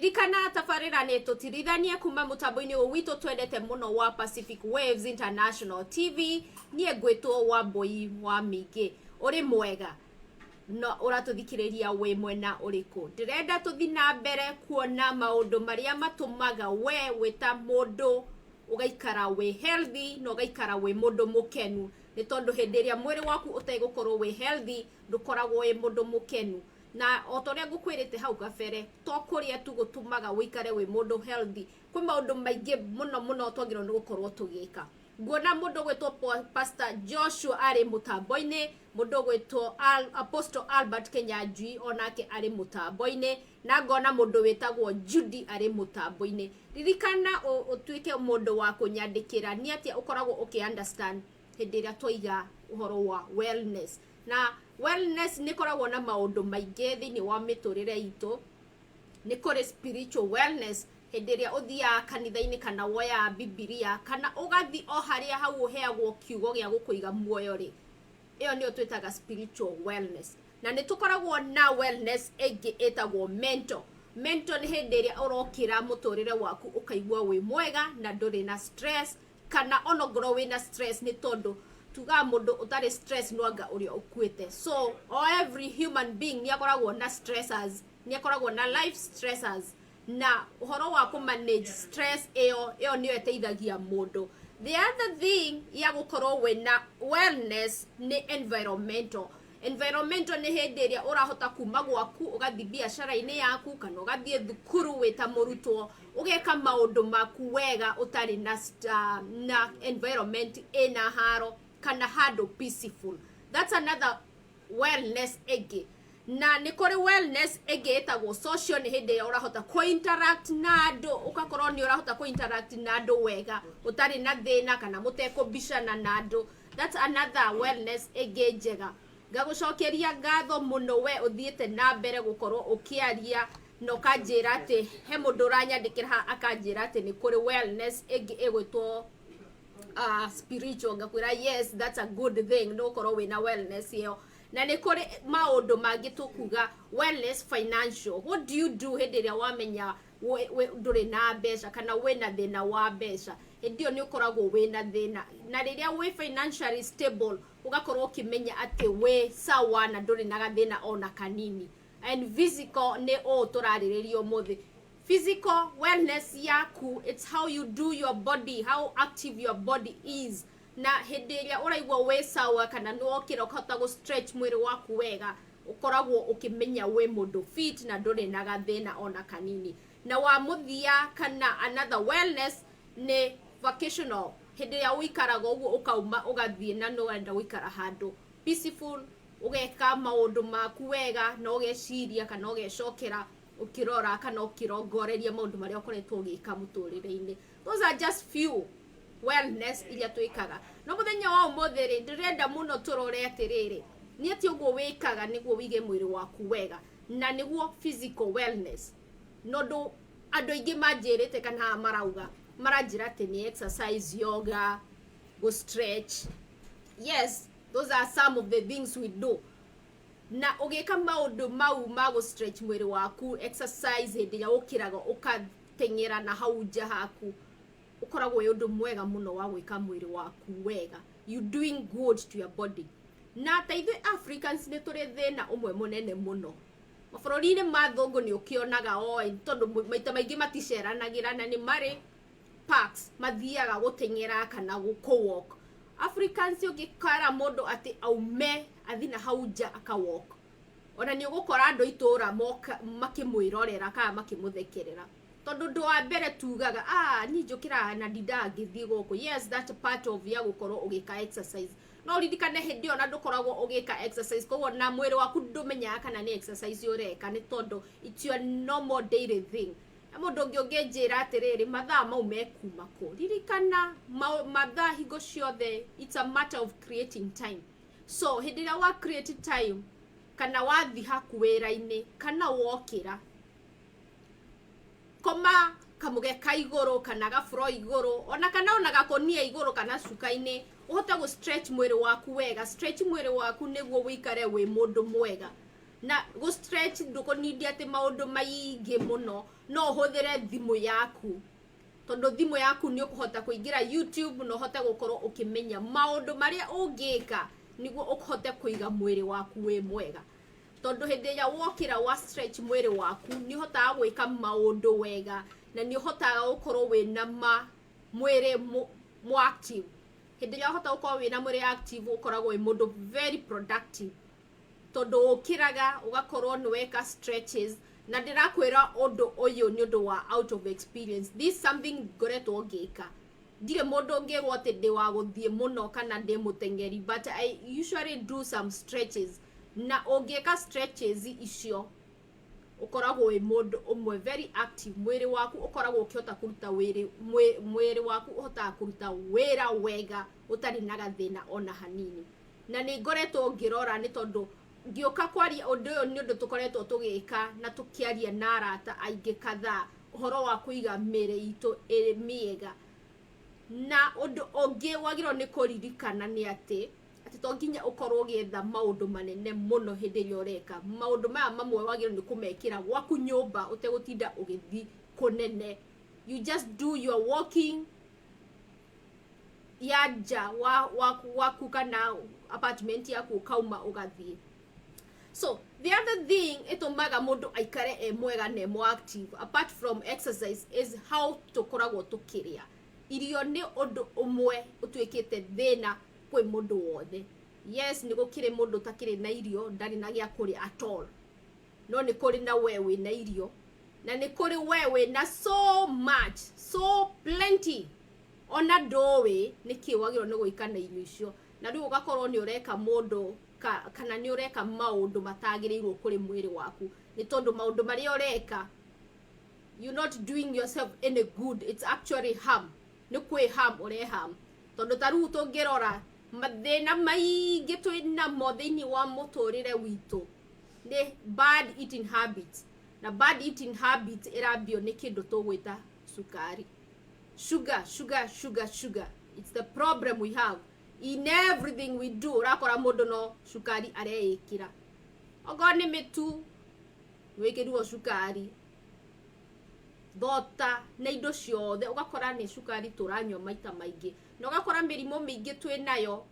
Ririkana tabarĩra nĩ tũtirithanie kuma mũtambo-inĩ ũyũ witũ twendete mũno wa Pacific Waves International TV. Niĩ ngwĩtwo Wambũi wa Mingĩ. Ũrĩ mwega no ũratũthikĩrĩria wĩ mwena ũrĩkũ? Ndĩrenda tũthi na mbere kuona maũndũ marĩa matũmaga we wĩ ta mũndũ ũgaikara wĩ healthy na ũgaikara wĩ mũndũ mũkenu, nĩ tondũ hĩndĩ ĩrĩa mwĩrĩ waku ũtegũkorwo wĩ healthy, ndũkoragwo wĩ mũndũ mũkenu. Na o ta ũrĩa ngũkwĩrĩte hau gabere, to kũrĩa tu gũtũmaga ũikare wĩ mũndũ healthy, kwĩ maũndũ maingĩ mũno mũno twagĩrĩirwo nĩ gũkorwo tũgĩka. Nguona mũndũ ũgwĩtwo Pastor Joshua arĩ mũtambo-inĩ, mũndũ ũgwĩtwo Apostle Albert Kenyanjui onake arĩ mũtambo-inĩ, na ngona mũndũ wĩtagwo Judy arĩ mũtambo-inĩ. Ririkana ũtuĩke mũndũ wa kũnyandĩkĩra nĩ atĩa ũkoragwo ũkĩ understand hĩndĩ ĩrĩa twaiga ũhoro wa wellness. Na wellness nĩ ĩkoragwo na maũndũ maingĩ thĩinĩ wa mĩtũrĩre itũ. Nĩ kũrĩ spiritual wellness, hĩndĩ ĩrĩa ũthiaga kanitha-inĩ kana woyaga Bibilia kana ũgathiĩ o harĩa hau ũheagwo kiugo gĩa gũkũiga muoyo rĩ, ĩyo nĩyo twĩtaga spiritual wellness. Na nĩ tũkoragwo na wellness ĩngĩ ĩtagwo mental. Mental nĩ hĩndĩ ĩrĩa ũrokĩra mũtũrĩre waku ũkaigua wĩ mwega na ndũrĩ na stress, kana ona ongorwo wĩna stress, nĩ tondũ tugaga mũndũ ũtarĩ stress no anga ũrĩa ũkuĩte. So o every human being nĩ akoragwo na stressors, nĩ akoragwo na life stressors, na ũhoro wa kũ manage stress ĩyo, ĩyo nĩyo ĩteithagia mũndũ. The other thing ya gũkorwo wĩna wellness nĩ environmental. Environmental nĩ hĩndĩ ĩrĩa ũrahota kuma gwaku ũgathiĩ biacara-inĩ yaku kana ũgathiĩ thukuru wĩ ta mũrutwo, ũgeka maũndũ maku wega ũtarĩ na environment ĩna haro kana handũ peaceful. That's another wellness ĩngĩ. Na nĩ kũrĩ wellness ĩngĩ ĩtagwo social, nĩ hĩndĩ ĩrĩa ũrahota kũ interact na andũ, ũgakorwo nĩ ũrahota kũ interact na andũ wega ũtarĩ na thĩna kana mũtekũbicana na andũ. That's another wellness ĩngĩ njega. Ngagũcokeria ngatho mũno we ũthiĩte na mbere gũkorwo ũkĩaria na ũkanjĩra atĩ he mũndũ ũranyandĩkĩra haha akanjĩra atĩ nĩ kũrĩ wellness ĩngĩ ĩgwĩtwo spiritual. Ngakwĩra yes, that's a good thing, nĩ gũkorwo wĩna wellness ĩyo. Na nĩ kũrĩ maũndũ mangĩ tũkuga wellness financial. What do you do hĩndĩ ĩrĩa wamenya ndũrĩ na mbeca kana wĩna thĩna wa mbeca? Hĩndĩ ĩyo nĩ ũkoragwo wĩna thĩna, na rĩrĩa wĩ financially stable, ũgakorwo ũkĩmenya atĩ wĩ sawa na ndũrĩ na gathĩna ona kanini. And physical nĩ ũũ tũrarĩrĩria ũmũthĩ. Physical wellness yaku, it's how you do your body, how active your body is, na hĩndĩ ĩrĩa ũraigua wĩ sawa kana nĩ wokĩra ũkahota gũ stretch mwĩrĩ waku wega, ũkoragwo ũkĩmenya wĩ mũndũ fit na ndũrĩ na gathĩna ona kanini. Na wa mũthia kana another wellness nĩ vacational, hĩndĩ ĩrĩa ũikaraga ũguo ũkauma ũgathiĩ na nĩ ũrenda gũikara handũ peaceful, ũgeka maũndũ maku wega na ũgeciria kana ũgecokera ũkĩrora kana ũkĩrongoreria maũndũ marĩa ũkoretwo ũgĩka mũtũrĩre-inĩ. Those are just few wellness iria twĩkaga. No mũthenya wa ũmũthĩ rĩ, ndĩrenda mũno tũrore atĩrĩrĩ, nĩ atĩ ũguo wĩkaga nĩguo wĩige mwĩrĩ waku wega na nĩguo physical wellness. No ũndũ andũ aingĩ manjĩrĩte kana haha marauga, maranjĩra atĩ nĩ exercise, yoga, go stretch. Yes, those are some of the things we do. Na ũgĩka maũndũ mau ma gũ stretch mwĩrĩ waku, exercise, hĩndĩ ĩrĩa ũkĩraga ũgateng'era na hau nja haku, ũkoragwo wĩ ũndũ mwega mũno wa gwĩka mwĩrĩ waku wega. You doing good to your body. Na ta ithuĩ Africans nĩ tũrĩ thĩna ũmwe mũnene mũno. Mabũrũri-inĩ ma thũngũ nĩ ũkĩonaga oĩ, tondũ maita maingĩ maticeranagĩra na nĩ marĩ parks mathiaga gũteng'era kana kũ walk. Africans, ũngĩkara mũndũ atĩ aume athi na hau nja aka walk, ona nĩ ũgũkora andũ itũra moka makĩmwĩrorera kana makĩmũthekerera, tondũ ũndũ wa mbere tugaga, "Ah, niĩ njũkĩraga na ndindaga ngĩthiĩ gũkũ." Yes, that part of ya gũkorwo ũgĩka exercise, no ũririkane hĩndĩ ĩyo na ndũkoragwo ũgĩka exercise, koguo na mwĩrĩ waku ndũmenyaga kana nĩ exercise ũreka, nĩ tondũ it's your normal daily thing. Na mũndũ ũngĩ ũngĩnjĩra atĩrĩrĩ, mathaa mau mekuma kũ? Ririkana mathaa hingo ciothe, it's a matter of creating time. So hĩndĩ ĩrĩa wa create time kana wathi haku wĩra-inĩ kana wokĩra, koma kamũgeka igũrũ kana gaburo igũrũ ona kana ona gakũnia igũrũ kana cuka-inĩ, ũhote gũ stretch mwĩrĩ waku wega. Stretch mwĩrĩ waku nĩguo wĩikare wĩ mũndũ mwega. Na gũ stretch ndũkũnindi atĩ maũndũ maingĩ mũno, no ũhũthĩre thimũ yaku, tondũ thimũ yaku nĩ ũkũhota kũingĩra YouTube na ũhote gũkorwo ũkĩmenya maũndũ marĩa ũngĩka nĩguo ũhote kũiga mwĩrĩ waku wĩ mwega. Tondũ hĩndĩ ĩrĩa wokĩra wa stretch mwĩrĩ waku, nĩ ũhotaga gwĩka maũndũ wega na nĩ ũhotaga gũkorwo wĩna ma mwĩrĩ mũ active. Hĩndĩ ĩrĩa wahota gũkorwo wĩna mwĩrĩ active, ũkoragwo wĩ mũndũ very productive, tondũ ũkĩraga ũgakorwo nĩ weka stretches. Na ndĩrakwĩra ũndũ ũyũ nĩ ũndũ wa out of experience. This is something ngoretwo ngĩka. Ndirĩ mũndũ ũngĩrwo atĩ ndĩ wa gũthiĩ mũno kana ndĩ mũteng'eri, but I usually do some stretches. Na ũngĩka stretches icio, ũkoragwo wĩ mũndũ ũmwe very active. Mwĩrĩ waku ũkoragwo ũkĩhota kũruta wĩrĩ, mwĩrĩ waku ũhotaga kũruta wĩra wega ũtarĩ na gathĩna ona hanini. Na nĩ ngoretwo ngĩrora, nĩ tondũ ngĩũka kwaria ũndũ ũyũ nĩ ũndũ tũkoretwo tũgĩka na tũkĩaria na arata aingĩ kadhaa ũhoro wa kũiga mĩĩrĩ itũ ĩrĩ mĩega. Na ũndũ ũngĩ wagĩrĩirwo nĩ kũririkana nĩ atĩ to nginya ũkorwo ũgĩetha maũndũ manene mũno hĩndĩ ĩrĩa ũreka maũndũ maya. Mamwe wagĩrĩirwo nĩ kũmekĩra gwaku nyũmba ũtegũtinda ũgĩthiĩ kũnene. You just do your walking ya nja waku kana apartment yaku, ũkauma ũgathiĩ. So the other thing ĩtũmaga mũndũ aikare e mwega na e mo active, apart from exercise, is how tũkoragwo tũkĩrĩa irio. Nĩ ũndũ ũmwe ũtuĩkĩte thĩna kwĩ mũndũ wothe. Yes, nĩ gũkĩrĩ mũndũ ũtakĩrĩ na irio, ndarĩ na gĩa kũrĩa at all, no nĩ kũrĩ na we wĩna irio, na nĩ kũrĩ we wĩna so much, so plenty, ona ndũĩ nĩkĩ wagĩrĩirwo nĩ gwĩka na irio icio. Na rĩu ũgakorwo nĩ ũreka mũndũ kana nĩ ũreka maũndũ matagĩrĩirwo kũrĩ mwĩrĩ waku, nĩ tondũ maũndũ marĩa ũreka, you not doing yourself any good, it's actually harm. Nĩ kwĩ harm ũre harm, tondũ ta rĩu tũngĩrora mathĩna maingĩ twĩ namo thĩinĩ wa mũtũrĩre witũ nĩ bad eating habits. Na bad eating habits ĩrambio nĩ kĩndũ tũgwĩta cukari. Sugar, sugar, sugar, sugar, it's the problem we have in everything we do. Ũrakora mũndũ no cukari areĩkĩra. Okorwo nĩ mĩtu, wĩkĩrirwo cukari, thota na indo ciothe, ũgakora nĩ cukari tũranyua maita maingĩ, na ũgakora mĩrimũ mĩingĩ twĩ nayo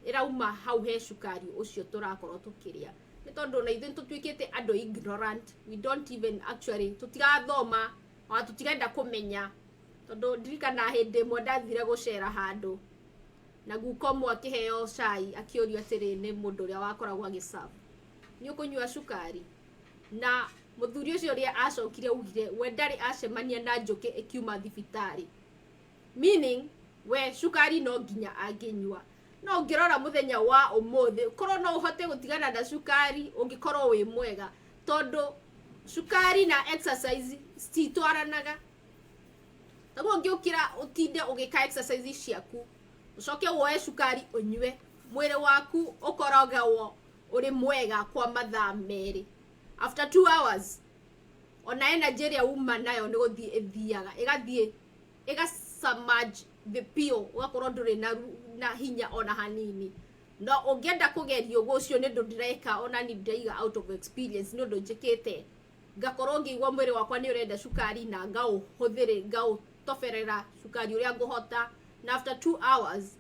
ĩrauma hau he cukari ũcio tũrakorwo tũkĩrĩa, nĩ tondũ na ithuĩ tũtuĩkĩte andũ ignorant. We don't even actually, tũtirathoma ona tũtirenda kũmenya. Tondũ ndirikana hĩndĩ ĩmwe ndathire gũcera handũ, na guka ũmwe akĩheo cai, akĩũrio atĩrĩ nĩ mũndũ ũrĩa wakoragwo agĩserve, "Nĩ ũkũnyua cukari?" Na mũthuri ũcio ũrĩa acokire augire we ndarĩ acemania na njũkĩ ĩkiuma thibitarĩ, meaning we cukari no nginya angĩnyua. No ũngĩrora mũthenya wa ũmũthĩ, korwo no ũhote gũtigana na cukari, ũngĩkorwo wĩ mwega, tondũ cukari na exercise cititwaranaga. Taguo ũngĩũkĩra ũtinde ũgĩka exercise ciaku, ũcoke woe cukari ũnyue, mwĩrĩ waku ũkoragwo ũrĩ mwega kwa mathaa 2. After 2 hours, ona energy ĩrĩa uma nayo nĩ gũthiĩ ĩthiaga, ĩgathiĩ ĩgasamaj the piũ, ũgakorwo ndũrĩ na hinya ona hanini. No ũngĩenda kũgeria ũguo, ũcio nĩ ũndũ ndĩreka, ona ni ndĩraiga out of experience, nĩ ũndũ njĩkĩte, ngakorwo ngĩigua mwĩrĩ wakwa nĩ ũrenda cukari na ngaũhũthĩrĩ, ngaũtoberera cukari ũrĩa ngũhota, na after 2 hours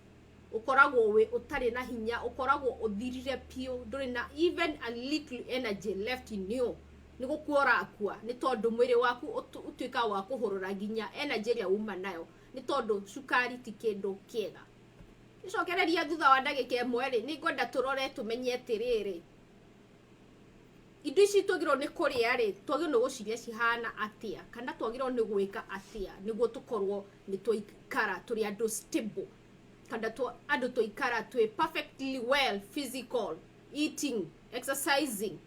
ũkoragwo wĩ ũtarĩ na hinya, ũkoragwo ũthirire piũ, ndũrĩ na even a little energy left in you. Nĩ gũkua ũrakua, nĩ tondũ mwĩrĩ waku ũtuĩkaga wa kũhũrũra nginya energy ĩrĩa uma nayo, nĩ tondũ cukari ti kĩndũ kĩega. Gĩcokereria thutha wa ndagĩka 1 rĩ, nĩ ngwenda tũrore tũmenye atĩrĩrĩ, indo ici twagĩrĩirwo nĩ kũrĩa rĩ, twagĩrĩirwo nĩ gũcirĩa cihana atĩa, kana twagĩrĩirwo nĩ gwĩka atĩa nĩguo tũkorwo nĩ twaikara tũrĩ andũ stable, kana andũ twaikara twĩ perfectly well, physical, eating, exercising,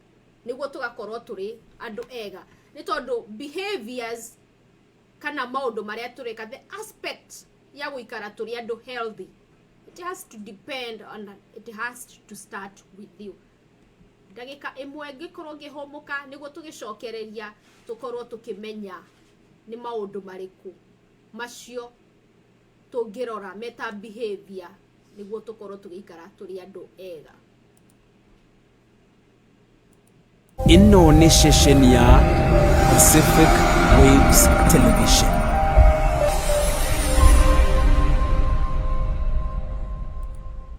nĩguo tũgakorwo tũrĩ andũ ega. Nĩ tondũ behaviors kana maũndũ marĩa tũreka, the aspect ya gũikara tũrĩ andũ healthy, it has to depend on, it has to start with you. Ndagĩka 1 ngĩkorwo ngĩhũmũka nĩguo tũgĩcokereria tũkorwo tũkĩmenya nĩ maũndũ marĩkũ macio tũngĩrora meta behavior nĩguo tũkorwo tũgĩikara tũrĩ andũ ega. Ĩno nĩ ceceni ya Pacific Waves Television.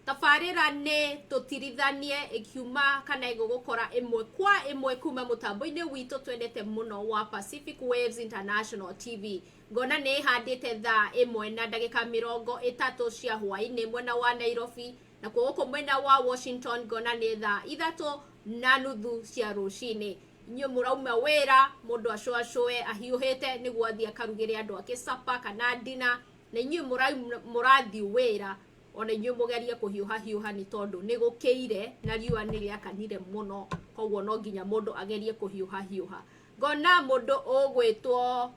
Tabarĩra nĩ tũtirithanie ĩkiuma kana ĩgũgũkora ĩmwe kwa ĩmwe kuma mũtambo-inĩ witũ twendete mũno wa Pacific Waves International TV. Ngona nĩ ĩhandĩte thaa 1 na ndagĩka 30 cia hwaĩ-inĩ mwena wa Nairobi, nakuo gũkũ mwena wa Washington ngona nĩ thaa 3:30 cia rũcinĩ. Inyuĩ mũrauma wĩra, mũndũ acũacũe ahiũhĩte nĩguo athiĩ akarugĩre andũ ake sapa kana dina, na inyuĩ mũrathiĩ wĩra ona inyuĩ mũgerie kũhiũha hiũha nĩ tondũ nĩ gũkĩire na riũa nĩ rĩakanire mũno, koguo no nginya mũndũ agerie kũhiũha hiũha. Ngona mũndũ ũgwĩtwo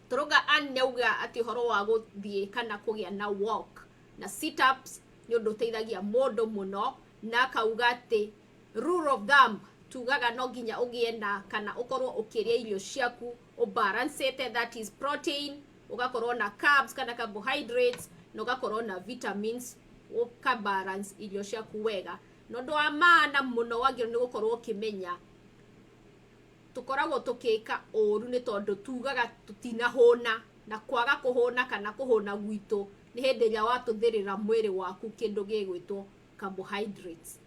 Tũrũga Ann nĩauga atĩ ũhoro wa gũthiĩ kana kũgĩa na walk na sit ups nĩ ũndũ ũteithagia mũndũ mũno, na akauga atĩ rule of thumb tugaga no nginya ũgĩe na kana ũkorwo ũkĩrĩa irio ciaku ũbalancĩte, that is protein, ũgakorwo na carbs kana carbohydrates, na ũgakorwo na vitamins, ũka balance irio ciaku wega. Na ũndũ wa maana mũno wagĩrĩirwo nĩ gũkorwo ũkĩmenya tũkoragwo tũkĩka ũru nĩ tondũ tugaga tũtinahũna, na kwaga kũhũna kana kũhũna gwitũ nĩ hĩndĩ ĩrĩa watũthĩrĩra mwĩrĩ waku kĩndũ gĩgwĩtwo carbohydrates.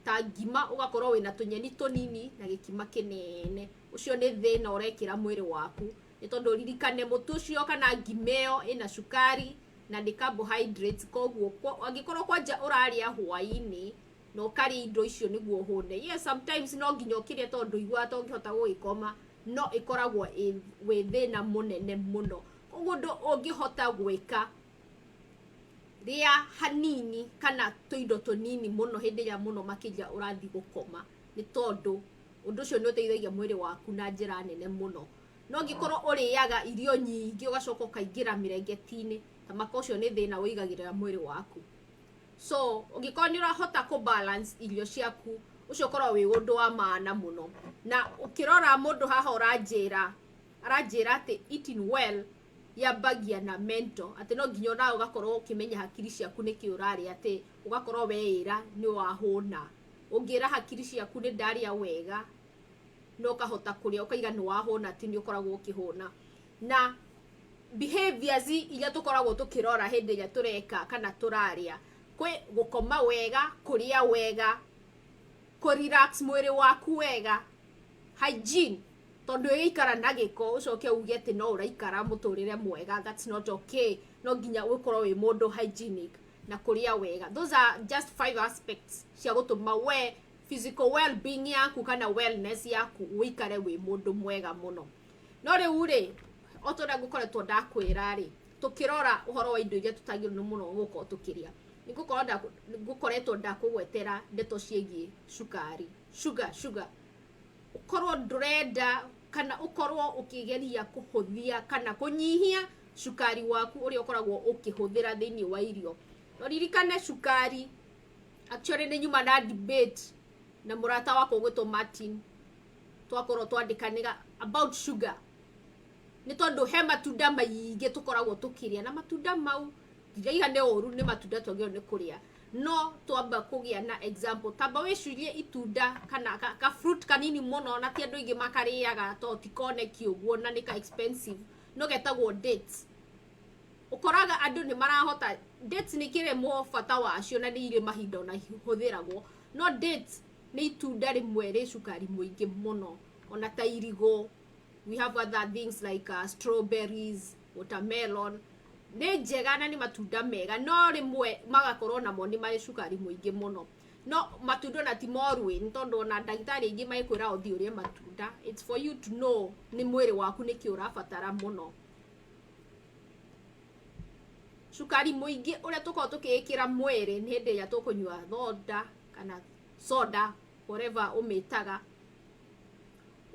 Ta ngima ũgakorwo wĩna tũnyeni tũnini na gĩkima kĩnene, ũcio nĩ thĩna ũrekĩra mwĩrĩ waku, nĩ tondũ ririkane mũtu ũcio kana ngima ĩyo ĩna cukari na nĩ carbohydrates, koguo angĩkorwo kwanja ũrarĩa hwaĩ-inĩ na ũkarĩa indo icio nĩguo ũhũne, yes sometimes no nginya ũkĩrĩe tondũ ndũiguaga ta ũngĩhota gũgĩkoma, no ĩkoragwo wĩ thĩna mũnene mũno. Koguo ũndũ ũngĩhota gwĩka, rĩa hanini kana tũindo tũnini mũno hĩndĩ ĩrĩa mũno makĩria ũrathiĩ gũkoma, nĩ tondũ ũndũ ũcio nĩ ũteithagia mwĩrĩ waku na njĩra nene mũno. No angĩkorwo ũrĩaga irio nyingĩ ũgacoka ũkaingĩra mĩrengeti-inĩ, ta maka ũcio nĩ thĩna ũigagĩrĩra mwĩrĩ waku. So ũngĩkorwo nĩ ũrahota kũ balance irio ciaku, ũcio ũkoragwo wĩ ũndũ wa maana mũno. Na ũkĩrora mũndũ haha aranjĩra atĩ eating well yambagia na mental, atĩ no nginya onawe ũgakorwo ũkĩmenya hakiri ciaku nĩkĩ ũrarĩa, atĩ ũgakorwo weĩra nĩ wahũna. Ũngĩra hakiri ciaku nĩ ndarĩa wega, no ũkahota kũrĩa ũkaiga nĩ wahũna, atĩ nĩ ũkoragwo ũkĩhũna. Na behaviors iria tũkoragwo tũkĩrora hĩndĩ ĩrĩa tũreka kana tũrarĩa, kwĩ gũkoma wega, kũrĩa wega, kũ relax mwĩrĩ waku wega, hygiene, tondũ ũgĩikara na gĩko ũcoke uge atĩ no ũraikara mũtũrĩre mwega, that's not okay. No nginya ũkorwo wĩ mũndũ hygienic na kũrĩa wega. Those are just 5 aspects cia gũtũma we physical well-being yaku kana wellness yaku ũikare wĩ mũndũ mwega mũno. No rĩu rĩ, o ta ũrĩa ngũkoretwo ndakwĩra rĩ, tũkĩrora ũhoro wa indo iria tũtagĩrĩirwo nĩ mũno gũkorwo tũkĩrĩa, nĩngũkoretwo ndakũgwetera ndeto ciĩgiĩ cukari, sugar, sugar. Ũkorwo ndũrenda kana ũkorwo ũkĩgeria kũhũthia kana kũnyihia cukari waku ũrĩa ũkoragwo ũkĩhũthĩra thĩinĩ wa irio. No ririkane cukari, actually nĩ nyuma na debate na mũrata wakwa ũgwĩtwo Martin, twakorwo twandĩkanĩra about sugar, nĩ tondũ he matunda maingĩ tũkoragwo tũkĩrĩa, na matunda mau ndiraiga nĩ ũru, nĩ matunda twagĩrĩirwo nĩ kũrĩa, no twamba kũgĩa na example. Tamba wĩcirie itunda kana ka fruit kanini mũno, na ti andũ aingĩ makarĩaga tondũ ti koneki ũguo na nĩ ka expensive, no getagwo dates. Ũkoraga andũ nĩ marahota, dates nĩ kĩremwo bata wacio na nĩ irĩ mahinda ona ihũthĩragwo, no dates nĩ itunda rĩmwe rĩ cukari mũingĩ mũno, ona ta irigũ. We have other things like strawberries, watermelon, nĩ njega na nĩ matunda mega, no rĩmwe magakorwo namo nĩ marĩ cukari mũingĩ mũno. No matunda ona ti moru ĩ, nĩ tondũ ona ndagĩtarĩ aingĩ magĩkwĩra ũthiĩ ũrĩe matunda, it's for you to know nĩ mwĩrĩ waku nĩkĩ ũrabatara mũno. Cukari mũingĩ ũrĩa tũkoragwo tũkĩĩkĩra mwĩrĩ nĩ hĩndĩ ĩrĩa tũkũnyua thonda kana soda, whatever ũmĩtaga,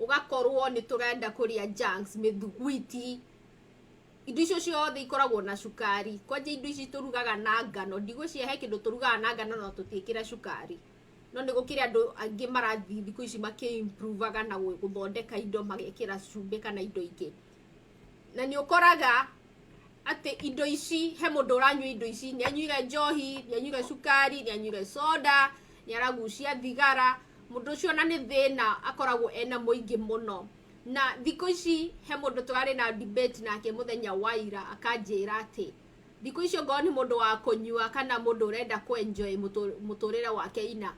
ũgakorwo nĩ tũrenda kũrĩa junks, mĩthuguiti, indo icio ciothe ikoragwo na cukari. Kwanja indo ici tũrugaga na ngano, ndigwĩciria he kĩndũ tũrugaga na ngano no tũtiĩkĩre cukari, no nĩ gũkĩrĩ andũ angĩ marathiĩ thikũ ici makĩ-improvaga na gũthondeka indo magekĩra cumbĩ kana indo ingĩ. Na nĩ ũkoraga atĩ indo ici, he mũndũ ũranyua indo ici, nĩ anyuire njohi, nĩ anyuire cukari, nĩ anyuire soda, nĩ aragucia thigara. Mũndũ ũcio ona nĩ thĩna akoragwo ena mũingĩ mũno. Na thikũ ici he mũndũ tũrarĩ na debate nake mũthenya wa ira, akanjĩra atĩ thikũ ici ongorwo nĩ mũndũ wa kũnyua kana mũndũ ũrenda kũ enjoy mũtũrĩre wake in a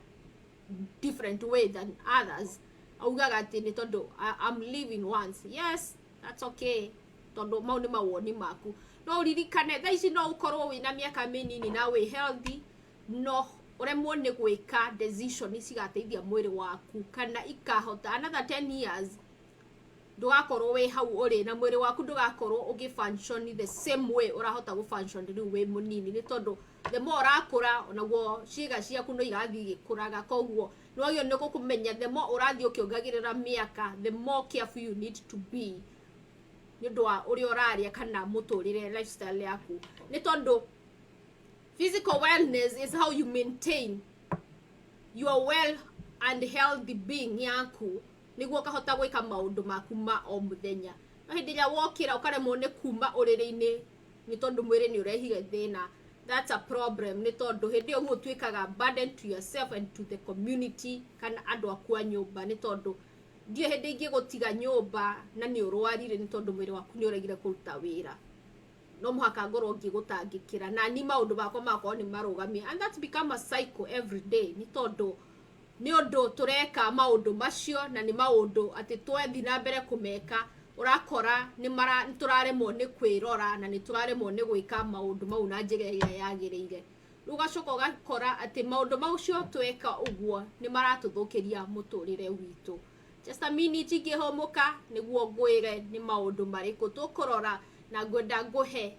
different way than others, augaga atĩ nĩ tondũ "I'm living once." Yes, that's okay, tondũ mau nĩ mawoni maku. No ũririkane thaa ici no ũkorwo wĩna mĩaka mĩnini na wĩ healthy, no ũremwo nĩ gwĩka decision cigateithia mwĩrĩ waku kana ikahota another 10 years ndũgakorwo wĩ hau ũrĩ na mwĩrĩ waku ndũgakorwo ũgĩ function the same way ũrahota gũ function rĩu wĩ mũnini, nĩ tondũ the more ũrakũra, onaguo ciĩga ciaku no irathiĩ igĩkũraga. Koguo nĩ wagĩrĩirwo nĩ kũmenya the more ũrathiĩ ũkĩongagĩrĩra mĩaka, the more careful you need to be nĩ ũndũ wa ũrĩa ũrarĩa kana mũtũrĩre, lifestyle yaku, nĩ tondũ physical wellness is how you maintain your well and healthy being yaku, nĩguo ũkahota gwĩka maũndũ maku ma o mũthenya. No hĩndĩ ĩrĩa wokĩra ũkaremwo nĩ kuma ũrĩrĩ-inĩ nĩ tondũ mwĩrĩ nĩ ũrehire thĩna, that's a problem, nĩ tondũ hĩndĩ ĩyo ũtuĩkaga burden to yourself and to the community kana andũ aku a nyũmba, nĩ tondũ ndiũ hĩndĩ ingĩ gũtiga nyũmba na nĩ ũrwarire nĩ tondũ mwĩrĩ waku nĩ ũregire kũruta wĩra, no mũhaka ngorwo ngĩgũtangĩkĩra na ni maũndũ makwa magakorwo nĩ marũgamie, and that's become a cycle every day, nĩ tondũ nĩ ũndũ tũreka maũndũ macio na nĩ maũndũ atĩ twathiĩ na mbere kũmeka, ũrakora nĩ tũraremwo nĩ kwĩrora na nĩ tũraremwo nĩ gwĩka maũndũ mau na njĩra ĩrĩa yagĩrĩire. Rĩu ũgacoka ũgakora atĩ maũndũ macio tweka ũguo nĩ maratũthũkĩria mũtũrĩre witũ. Just a minute ingĩhũmũka nĩguo ngwĩre nĩ maũndũ marĩkũ tũkũrora, na ngwenda ngũhe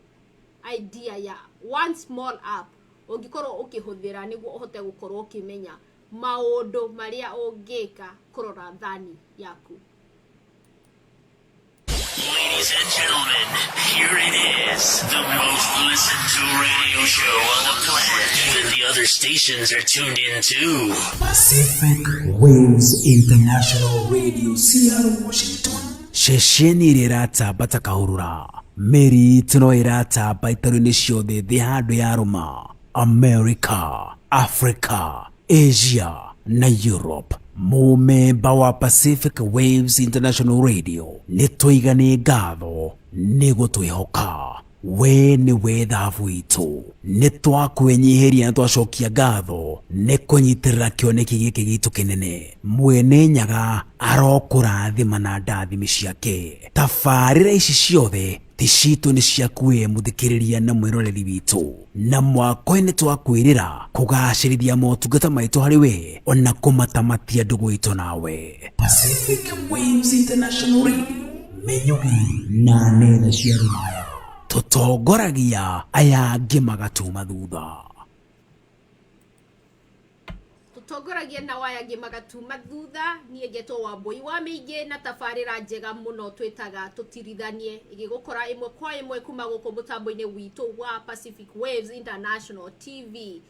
idea ya one small app ũngĩkorwo ũkĩhũthĩra nĩguo ũhote gũkorwo ũkĩmenya maũndũ marĩa ũngĩka kũrora thani yaku. Ladies and gentlemen, here it is. The most listened to radio show on the planet. Even the other stations are tuned in too. Pacific Waves International Radio, Seattle, Washington. Ceceni ĩrĩa ĩratamba ta kahũrũra mĩri itũ no ĩratamba itaro-inĩ ciothe thĩ handũ yarũma America, Africa, Asia na Europe. Mũmemba wa Pacific Waves International Radio, nĩ tũigane ngatho nĩ gũtwĩhoka. We nĩ we thabu itũ, nĩ twakwĩnyihĩria na twacokia ngatho nĩ kũnyitĩrĩra kĩoneki gĩkĩ gitũ kĩnene. Mwene Nyaga arokũrathima na ndathimi ciake. Tabarĩra ici ciothe ti citũ, nĩ ciaku we mũthikĩrĩria na mwĩroreri witũ, na mwako-inĩ twakwĩrĩra kũgacĩrithia motungata maitũ harĩ we ona kũmatamatia ndũgũ itũ nawe. Pacific Waves International Radio, Menyugi na nenda cia rũraya, tũtongoragia aya angĩ magatuma thutha. Tũtongoragia na waya angĩ magatuma thutha. Niĩ ngetwo Wambũi wa Mĩingĩ na tabarĩra njega mũno twĩtaga Tũtirithanie, ĩgĩgũkora ĩmwe kwa ĩmwe kuma gũkũ mũtambo-inĩ witũ wa Pacific Waves International TV.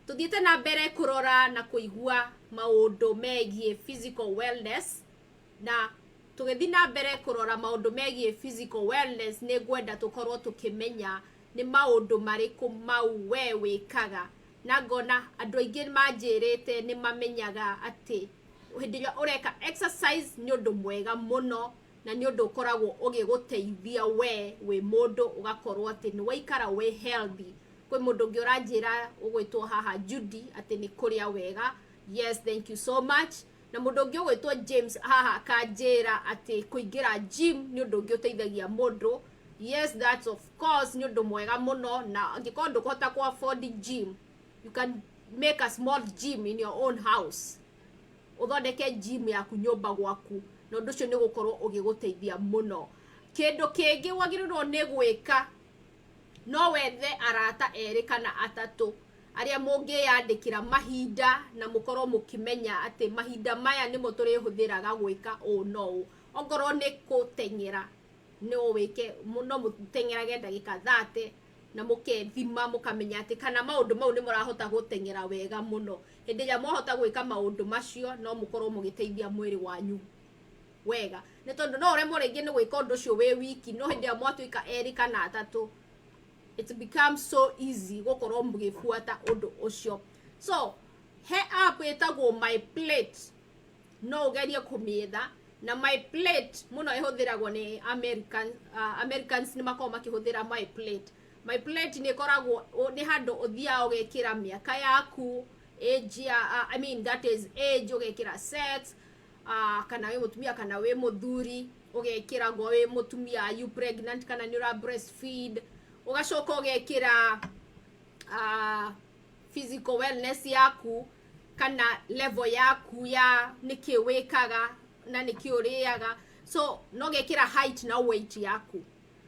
Tũthiĩte na mbere kũrora na kũigua maũndũ megiĩ physical wellness, na tũgĩthiĩ na mbere kũrora maũndũ megiĩ physical wellness, nĩ ngwenda tũkorwo tũkĩmenya nĩ maũndũ marĩkũ mau we wĩkaga. Na ngona andũ aingĩ manjĩrĩte nĩ mamenyaga atĩ hĩndĩ ĩrĩa ũreka exercise nĩ ũndũ mwega mũno na nĩ ũndũ ũkoragwo ũgĩgũteithia we wĩ mũndũ ũgakorwo atĩ nĩ waikara wĩ healthy. Kwĩ mũndũ ũngĩ ũranjĩra ũgwĩtwo haha Judy atĩ nĩ kũrĩa wega. Yes, thank you so much. Na mũndũ ũngĩ ũgwĩtwo James haha akanjĩra atĩ kũingĩra gym nĩ ũndũ ũngĩ ũteithagia mũndũ. Yes, that's of course nĩ ũndũ mwega mũno, na angĩkorwo ndũkũhota ku afford gym, you can make a small gym in your own house, ũthondeke gym yaku nyũmba gwaku, na ũndũ ũcio nĩ gũkorwo ũgĩgũteithia mũno. Kĩndũ kĩngĩ wagĩrĩirwo nĩ gwĩka, no wethe arata erĩ kana atatũ arĩa mũngĩyandĩkĩra mahinda na mũkorwo mũkĩmenya atĩ mahinda maya nĩmo tũrĩhũthĩraga gwĩka ũũ no ũũ. Ongorwo nĩ gũteng'era, no wĩke, no mũteng'erage ndagĩka 30 na mũkethima mũkamenya atĩ kana maũndũ mau nĩ mũrahota gũteng'era wega mũno. Hĩndĩ ĩrĩa mwahota gwĩka maũndũ macio, no mũkorwo mũgĩteithia mwĩrĩ wanyu wega, nĩ tondũ no ũremwo rĩngĩ nĩ gwĩka ũndũ ũcio wĩ wiki, no hĩndĩ ĩrĩa mwatuĩka erĩ kana atatũ, it becomes so easy gũkorwo mũgĩbuata ũndũ ũcio. So He app ĩtagwo My Plate, no ũgerie kũmĩetha. Na My Plate mũno ĩhũthĩragwo nĩ American, Americans nĩ makoragwo makĩhũthĩra My Plate. My Plate nĩ ĩkoragwo nĩ handũ ũthiaga ũgekĩra mĩaka yaku, age ya, I mean, that is age, ũgekĩra sex, kana wĩ mũtumia kana wĩ mũthuri, ũgekĩra ngo wĩ mũtumia, are you pregnant kana nĩ ũra breastfeed, ũgacoka ũgekĩra physical wellness yaku kana level yaku ya nĩkĩ wĩkaga na nĩkĩ ũrĩaga. So no gekĩra height na weight yaku.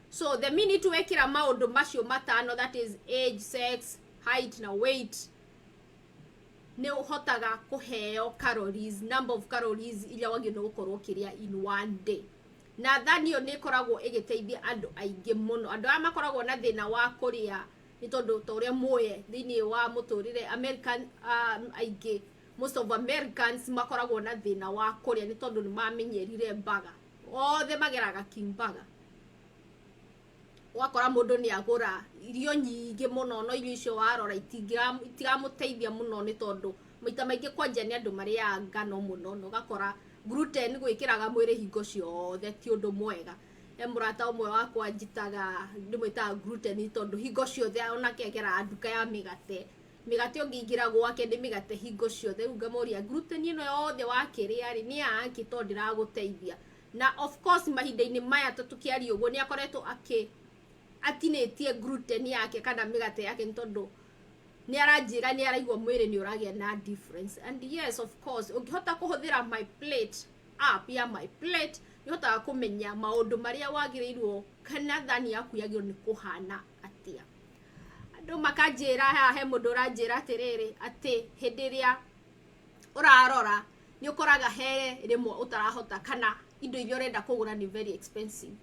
So the minute wekĩra maũndũ macio matano, that is age, sex, height na weight, nĩ ũhotaga kũheo calories, number of calories iria wagĩrĩirwo gũkorwo ũkĩrĩa in one day. Na thani ĩyo nĩ ĩkoragwo ĩgĩteithia andũ aingĩ mũno, andũ arĩa makoragwo na thĩna wa kũrĩa, nĩ tondũ ta ũrĩa muoye thĩinĩ wa mũtũrĩre, American aingĩ, most of Americans makoragwo na thĩna wa kũrĩa nĩ tondũ nĩ mamenyerire burger, othe mageraga King Burger. Ũgakora mũndũ nĩ agũra irio nyingĩ mũno, no irio icio warora itiramũteithia mũno, nĩ tondũ maita maingĩ kwanja nĩ andũ marĩaga ngano mũno, na ũgakora gluten gwĩkĩraga mwĩrĩ hingo ciothe ti ũndũ mwega. He mũrata ũmwe wakwa njitaga, ndĩmwĩtaga gluten, tondũ hingo ciothe onake ageraga nduka ya mĩgate, mĩgate ũngĩingĩra gwake nĩ mĩgate hingo ciothe. Rĩu ngamũria, gluten ĩno yothe wakĩrĩa rĩ, nĩ yakĩ tondũ ndĩragũteithia? Na of course mahinda-inĩ maya ta tũkĩaria ũguo, nĩ akoretwo akĩ atinĩtie gluten yake kana mĩgate yake, nĩ tondũ nĩ aranjĩra nĩ araigua mwĩrĩ nĩ ũragĩa na difference. And yes, of course, ũngĩhota kũhũthĩra My Plate, app ya My Plate, nĩ ũhotaga kũmenya maũndũ marĩa wagĩrĩirwo kana thani yaku yagĩrĩirwo nĩ kũhana atĩa. Andũ makanjĩra haha, he mũndũ ũranjĩra atĩrĩrĩ, atĩ hĩndĩ ĩrĩa ũrarora nĩ ũkoraga he rĩmwe ũtarahota kana indo iria ũrenda kũgũra nĩ very expensive.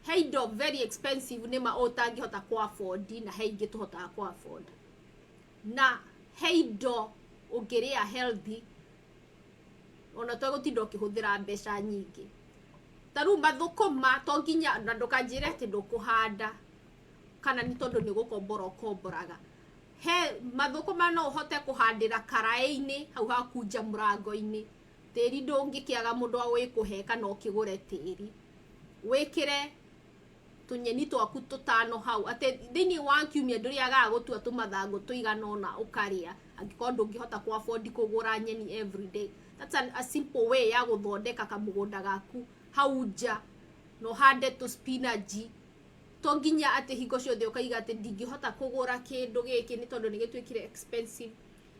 He indo very expensive nĩ ma ũtangĩhota kũ afford, na he ingĩ tũhotaga kũ afford, na he indo ũngĩrĩa healthy ona tũgũtinda ũkĩhũthĩra mbeca nyingĩ. Ta rĩu mathũkũma, to nginya, na ndũkanjĩre atĩ ndũkũhanda kana nĩ tondũ nĩ gũkombora ũkomboraga. He mathũkũma no ũhote kũhandĩra karaĩ-inĩ hau haku nja mũrango-inĩ. Tĩri ndũngĩkĩaga mũndũ wa wĩkũhe, kana ũkĩgũre tĩri wĩkĩre tũnyeni twaku tũtano hau, atĩ thĩinĩ wa kiumia ndũrĩagaga gũtua tũmathangũ tũigana ũna ũkarĩa, angĩkorwo ndũngĩhota kũ afford kũgũra nyeni every day. That's a simple way ya gũthondeka kamũgũnda gaku hau nja, na ũhande tũ spinach. To nginya atĩ hingo ciothe ũkaiga atĩ ndingĩhota kũgũra kĩndũ gĩkĩ nĩ tondũ nĩ gĩtuĩkire expensive.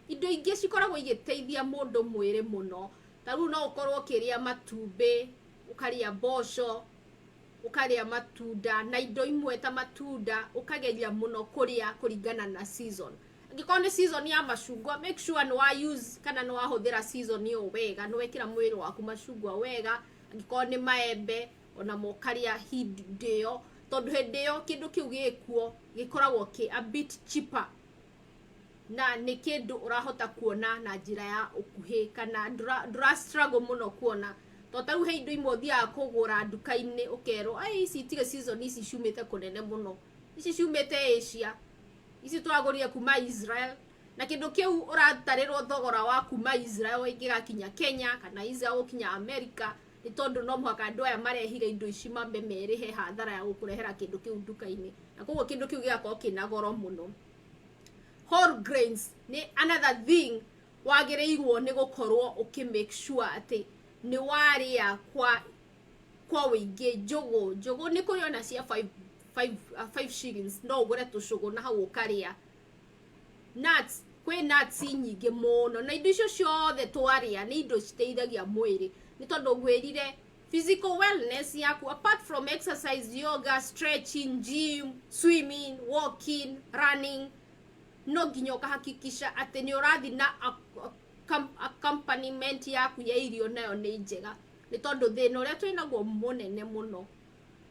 Indo ingĩ cikoragwo igĩteithia mũndũ mwĩrĩ mũno, ta rĩu no ũkorwo ũkĩrĩa matumbĩ, ũkarĩa mboco, ũkarĩa matunda na indo imwe ta matunda, ũkageria mũno kũrĩa kũringana na season. Angĩkorwo nĩ season ya macungwa, make sure nĩ wa use kana nĩ wahũthĩra season ĩyo wega, nĩ wekĩra mwĩrĩ waku macungwa wega. Angĩkorwo nĩ maembe, onamo ũkarĩa hĩndĩ ĩyo, tondũ hĩndĩ ĩyo kĩndũ kĩu gĩkuo gĩkoragwo kĩ a bit cheaper na nĩ kĩndũ ũrahota kuona na njĩra ya ũkuhĩ kana ndũra struggle mũno kuona. To ta rĩu he indo imwe ũthiaga kũgũra nduka-inĩ ũkerwo, "Ai, ici itirĩ season, ici ciumĩte kũnene mũno, ici ciumĩte Asia, ici tũragũrire kuma Israel." Na kĩndũ kĩu ũratarĩrwo thogora wa kuma Israel ĩngĩgakinya Kenya kana Israel gũkinya America, nĩ tondũ no mũhaka andũ aya marehire indo ici mambe merĩhe hathara ya gũkũrehera kĩndũ kĩu nduka-inĩ, na koguo kĩndũ kĩu gĩgakorwo kĩna goro mũno. Whole grains nĩ another thing wagĩrĩirwo nĩ gũkorwo ũkĩ make sure atĩ nĩ warĩa kwa wĩingĩ. Njũgũ, njũgũ nĩ kũrĩ ona cia 5 shillings, no ũgũre tũcũgũ na hau ũkarĩa. Nuts, kwĩ nuts nyingĩ mũno, na indo icio ciothe twarĩa nĩ indo citeithagia mwĩrĩ, nĩ tondũ ngwĩrire physical wellness yaku, apart from exercise, yoga, stretching, gym, swimming, walking, running, no nginya ũkahakikisha atĩ nĩ ũrathi na accompaniment yaku ya irio nayo nĩ njega, nĩ tondũ thĩna ũrĩa twĩnaguo mũnene mũno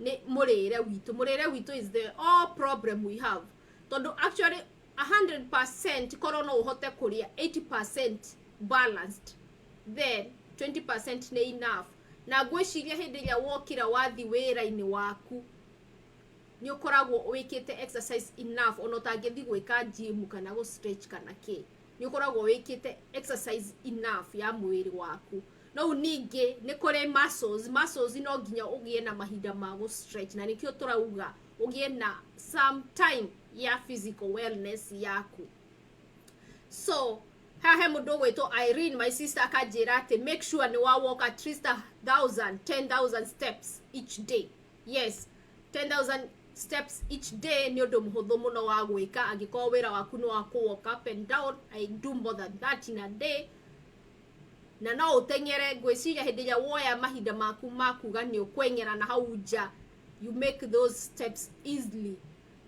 nĩ mũrĩre witũ. Mũrĩre witũ is the all problem we have, tondũ actually 100% korwo no ũhote kũrĩa 80% balanced, then 20% nĩ enough. Na ngwĩciria hĩndĩ ĩrĩa wokĩra wathi wĩra-inĩ waku, nĩ ũkoragwo wĩkĩte exercise enough, ona ũtangĩthi gwĩka gym kana gũ stretch kana kĩ. Nĩ ũkoragwo wĩkĩte exercise enough ya mwĩrĩ waku. No ningĩ nĩ kũrĩ muscles. Muscles no nginya ũgĩe na mahinda ma gũ stretch, na nĩkĩo tũrauga ũgĩe na some time ya physical wellness yaku. So haha he mũndũ ũgwĩtwo Irene, my sister, akanjĩra atĩ make sure nĩ wa walk at least 1000 10,000 steps each day. Yes, 10,000 steps each day nĩ ũndũ mũhũthũ mũno wa gwĩka angĩkorwo wĩra waku nĩ wa kũ walk up and down. I do more than that in a day. Na no ũteng'ere, ngwĩciria hĩndĩ ĩrĩa woya mahinda maku ma kuga nĩ ũkweng'era na hau nja, you make those steps easily.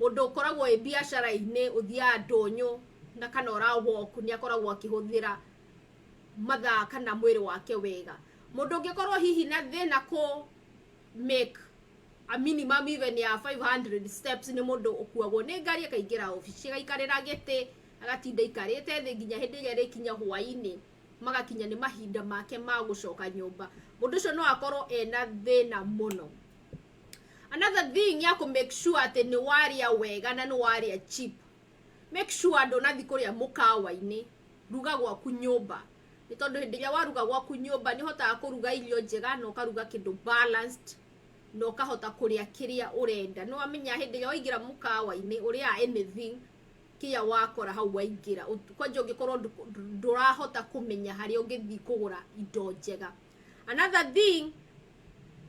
Mũndũ ũkoragwo ĩ biacara-inĩ, ũthiaga ndũnyũ na kana ũra walk, nĩ akoragwo akĩhũthĩra mathaa kana mwĩrĩ wake wega. Mũndũ ũngĩkorwo hihi na thĩna kũ make a minimum even ya 500 steps nĩ mũndũ ũkuagwo nĩ ngari, akaingĩra obici, agaikarĩra gĩtĩ, agatinda aikarĩte thĩ nginya hĩndĩ ĩrĩa ĩrĩkinya hwaĩ-inĩ, magakinya nĩ mahinda make ma gũcoka nyũmba. Mũndũ ũcio no akorwo ena thĩna mũno. Another thing ya kũ make sure atĩ nĩ warĩa wega na nĩ warĩa cheap, make sure ndũnathi kũrĩa mũkawa-inĩ, ruga gwaku nyũmba, nĩ tondũ hĩndĩ ĩrĩa waruga gwaku nyũmba nĩ ũhotaga kũruga irio njega na ũkaruga kĩndũ balanced na ũkahota kũrĩa kĩrĩa ũrenda. Nĩ wamenya hĩndĩ ĩrĩa waingĩra mũkawa-inĩ, ũrĩaga anything kĩrĩa wakora hau waingĩra, kwanja ũngĩkorwo ndũrahota kũmenya harĩa ũngĩthiĩ kũgũra indo njega. Another thing,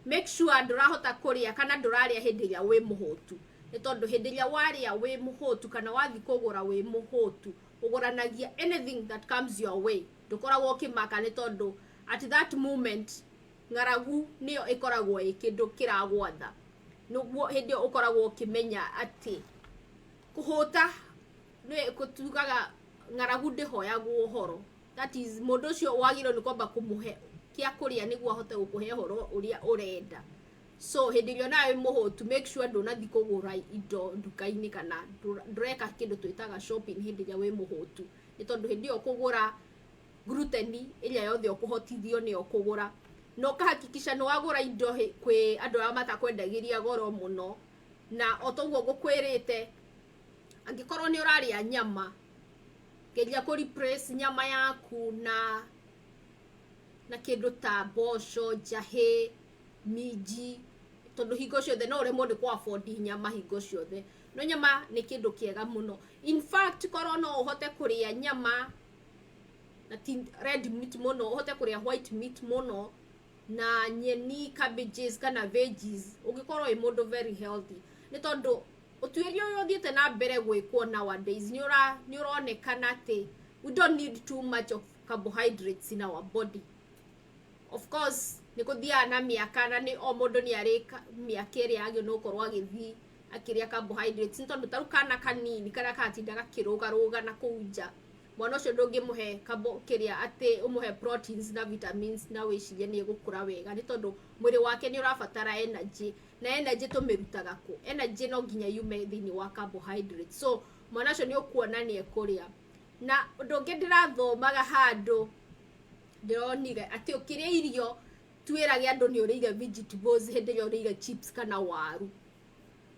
make sure ndũrahota kũrĩa kana ndũrarĩa hĩndĩ ĩrĩa wĩ mũhũtu, nĩ tondũ hĩndĩ ĩrĩa warĩa wĩ mũhũtu kana wathiĩ kũgũra wĩ mũhũtu, ũgũranagia anything that comes your way. Ndũkoragwo ũkĩmaka, nĩ tondũ at that moment ng'aragu nĩyo ĩkoragwo ĩ kĩndũ kĩragwatha. Nĩguo hĩndĩ ĩyo ũkoragwo ũkĩmenya atĩ kũhũta nĩ tugaga ng'aragu ndĩhoyagwo ũhoro. That is, mũndũ ũcio wagĩrĩirwo nĩ kwamba kũmũhe kĩa kũrĩa nĩguo ahote gũkũhe ũhoro ũrĩa ũrenda. So hĩndĩ ĩrĩa onawe wĩ mũhũtu, make sure ndũnathiĩ kũgũra indo nduka-inĩ kana ndũreka kĩndũ twĩtaga shopping hĩndĩ ĩrĩa wĩ mũhũtu, nĩ tondũ hĩndĩ ĩyo ũkũgũra gluten ĩrĩa yothe ũkũhotithio nĩyo ũkũgũra. Na ũkahakikisha nĩ wagũra indo kwĩ andũ arĩa matakwendagĩria goro mũno. Na o toguo ngũkwĩrĩte, angĩkorwo nĩ ũrarĩa nyama, geria kũ replace nyama yaku na kĩndũ ta mboco, njahĩ, minji, tondũ hingo ciothe no ũremwo nĩ kũ afford nyama hingo ciothe, no nyama nĩ kĩndũ kĩega mũno. In fact, korwo no ũhote kũrĩa nyama na ti red meat mũno, ũhote kũrĩa white meat mũno na nyeni, cabbages kana veggies, ũngĩkorwo wĩ mũndũ very healthy, nĩ tondũ ũtuĩria ũyũ ũthiĩte na mbere gwĩkwo nowadays nĩ ũronekana atĩ we don't need too much of carbohydrates in our body. Of course nĩ kũthiaga na mĩaka, na nĩ o mũndũ nĩ arĩ mĩaka ĩrĩa agĩrĩirwo nĩ gũkorwo agĩthiĩ akĩrĩa carbohydrates, nĩ tondũ tarĩu kana kanini karĩa karatinda gakĩrũgarũga na kũu nja, mwana ũcio ndũngĩmũhe carbo kĩrĩa atĩ ũmũhe proteins na vitamins na wĩcirie nĩ egũkũra wega, nĩ tondũ mwĩrĩ wake nĩ ũrabatara energy, na energy tũmĩrutaga kũ? Energy no nginya yume thĩinĩ wa carbohydrates. So mwana ũcio nĩ ũkuona nĩ ekũrĩa. Na ũndũ ũngĩ ndĩrathomaga handũ ndĩronire atĩ ũkĩrĩa irio, twĩrage andũ nĩ ũrĩire vegetables hĩndĩ ĩrĩa ũrĩire chips kana waru.